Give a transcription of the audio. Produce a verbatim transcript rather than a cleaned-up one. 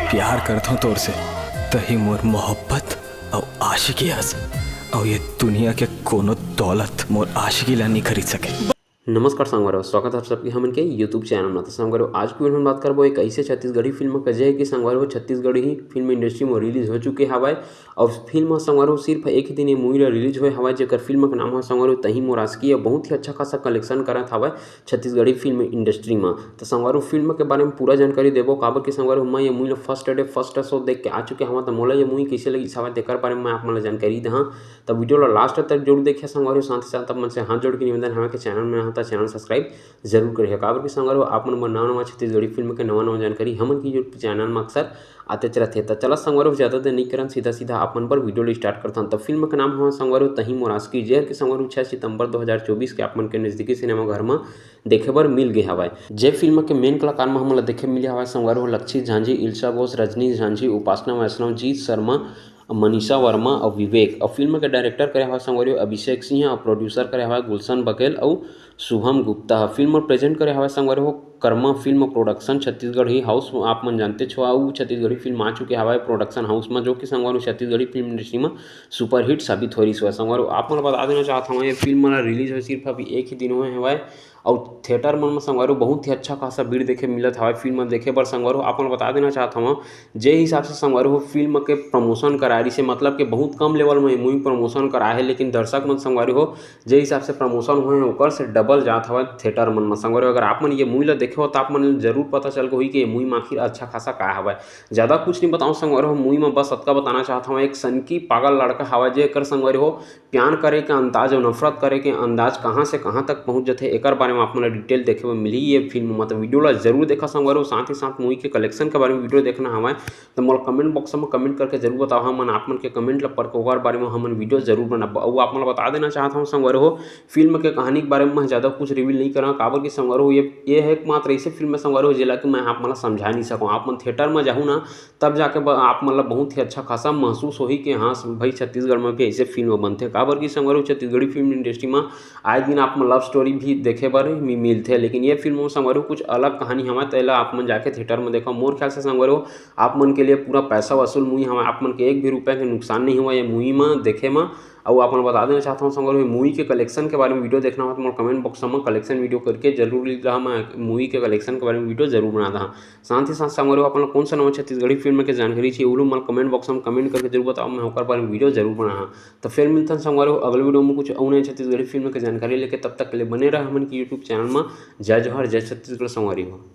प्यार करथों तोर से, तही मोर मोहब्बत अउ आशिकी हस, अउ ये दुनिया के कोनो दौलत मोर आशिकी ला नहीं खरीद सके। नमस्कार संगवारी हो, स्वागत है आप सबके हमन के YouTube चैनल में। तो संगवारी हो, आज की वीडियो में बात करबो एक ऐसे छत्तीसगढ़ी फिल्म का, जे है कि संगवारी हो छत्तीसगढ़ी फिल्म इंडस्ट्री में रिलीज हो चुके हवय। और फिल्म संगवारी हो सिर्फ एक ही दिन ये मूवी ला रिलीज होए हवय, जेकर फिल्म का नाम है संगवारी हो तही मोर आशिकी। बहुत ही अच्छा खासा कलेक्शन करत हवय छत्तीसगढ़ी फिल्म इंडस्ट्री में। तो संगवारी हो फिल्म के बारे में पूरा जानकारी देबो, काबर कि संगवारी हो मैं ये मूवी ला फर्स्ट डे फर्स्ट शो देख के आ चुके हवं। तो मोला ये मूवी कैसे लगी हवय तेकर बारे में मैं आप मन ला जानकारी देहां। तो वीडियो ला लास्ट तक जरूर देखिए संगवारी हो। साथ ही साथ आप मन से हाथ जोड़ के निवेदन हवय कि चैनल में नवा हो तो चैनल सब्सक्राइब जरूर करिए, काबर कि संगवारी हो आप मन बर नवा नवा छत्तीसगढ़ी फिल्म के नवा नवा जानकारी हमन की YouTube चैनल में अक्सर आते रहथे। तो चला संगवारी हो ज्यादा देर नहीं करन, सीधा सीधा आप मन बर वीडियो ला स्टार्ट करथन। तो फिल्म के नाम हवय संगवारी हो तही मोर आशिकी, जे हर कि संगवारी हो छह सितंबर दो हज़ार चौबीस के आप मन के नजदीकी सिनेमा घर में देखे बर मिल गए हवय। जे फिल्म के मेन कलाकार में हमन ला देखे मिले हवय संगवारी हो लक्षित झांझी, इल्शा घोष, रजनी झांझी, उपासना वैष्णव, जीत शर्मा, मनीषा वर्मा और विवेक। और फिल्म के डायरेक्टर करे हवय संगवारी हो अभिषेक सिंह और प्रोड्यूसर करे हवय गुलशन बघेल और शुभम गुप्ता ह। फिल्म प्रेजेंट करे हवय संगवारी हो Karma film production Chhattisgarhi house. आप मन जानते छो, अउ छत्तीसगढ़ी फिल्म आ चुके हवय प्रोडक्शन हाउस में, जो कि संगवारी हो छत्तीसगढ़ी फिल्म इंडस्ट्री में सुपरहिट साबित हो रही हवय। संगवारी हो आप मन ला बता देना चाहत हवं, ये फिल्म ला रिलीज होए सिर्फ अभी एक ही दिन होए हवय, अउ थिएटर मन में संगवारी हो बहुत ही अच्छा खासा भीड़ देखे मिलत हवय फिल्म देखे बर। संगवारी हो आप मन ला बता देना चाहत हवं, जे हिसाब से संगवारी हो फिल्म के प्रमोशन करा रही से, मतलब कि बहुत कम लेवल में ये मूवी प्रमोशन करा है, लेकिन दर्शक मन संगवारी हो जे हिसाब से प्रमोशन हुए हैं ओकर से डबल जात हवय थिएटर मन में। संगवारी हो अगर आप मन ये मूवी ला देखे हो तो आप मन जरूर पता चल होही कि ये मूवी में आखिर अच्छा खासा का हवय। ज्यादा कुछ नहीं बताऊं संगवारी हो, मूवी में बस अतका बताना चाहत हवं, एक सनकी पागल लड़का हवय जेकर संगवारी हो प्यार करे के अंदाज और नफरत करे के अंदाज कहाँ से कहाँ तक पहुँच जाथे, एकर बारे में आप मन ला डिटेल देखे बर मिलही ये फिल्म में। तो वीडियो ला जरूर देखा संगवारी हो। साथ ही साथ मूवी के कलेक्शन के बारे में वीडियो देखना हवय तो मोला कमेंट बॉक्स में कमेंट करके जरूर बताओ, हमन आप मन के कमेंट ला पढ़ के ओकर बारे में हमन वीडियो जरूर बनाबो। अउ आप मन ला बता देना चाहत हवं संगवारी हो, फिल्म के कहानी के बारे में मैं ज्यादा कुछ रिवील नहीं करा, काबर कि संगवारी हो ये ये है एकमात्र ऐसे फिल्म है संगवारी हो जेला कि मैं आप मन ला समझा नहीं सकूँ। आप मन थिएटर में जाहू ना, तब जाके ब-, आप मन ला बहुत ही अच्छा खासा महसूस होही कि हाँ भाई, छत्तीसगढ़ में भी ऐसे फिल्म बनथे। काबर कि संगवारी हो छत्तीसगढ़ी फिल्म इंडस्ट्री में आए दिन आप मन लव स्टोरी भी देखे बर मि-, मिलथे, लेकिन ये फिल्म में संगवारी हो कुछ अलग कहानी हवय, तेला आप मन जाके थिएटर में देखो। मोर ख्याल से संगवारी हो आप मन के लिए पूरा पैसा वसूल मूवी हवय, आप मन के एक भी रुपया के नुकसान नहीं हुआ ये मूवी में देखे में। अउ आप मन बता देना चाहत हवं संगवारी हो, मूवी के कलेक्शन के बारे में वीडियो देखना हो तो मोर कमेंट बॉक्स में कलेक्शन वीडियो करके जरूर ली रहा, मैं मूवी के कलेक्शन के बारे में वीडियो जरूर बना रहा। साथ ही साथ संगवारी हो आप मन ला कौन सा नवा छत्तीसगढ़ी फिल्म के जानकारी चाहिए, वो लोग मन कमेंट बॉक्स में कमेंट करके जरूर बताओ, मैं ओकर बारे में वीडियो जरूर बना रहा। तो फिर मिलथन संगवारी हो अगले वीडियो में कुछ अउ नए छत्तीसगढ़ी फिल्म के जानकारी लेके। तब तक के लिए बने रहा हमन की YouTube चैनल में। जय जोहार, जय छत्तीसगढ़ संगवारी हो।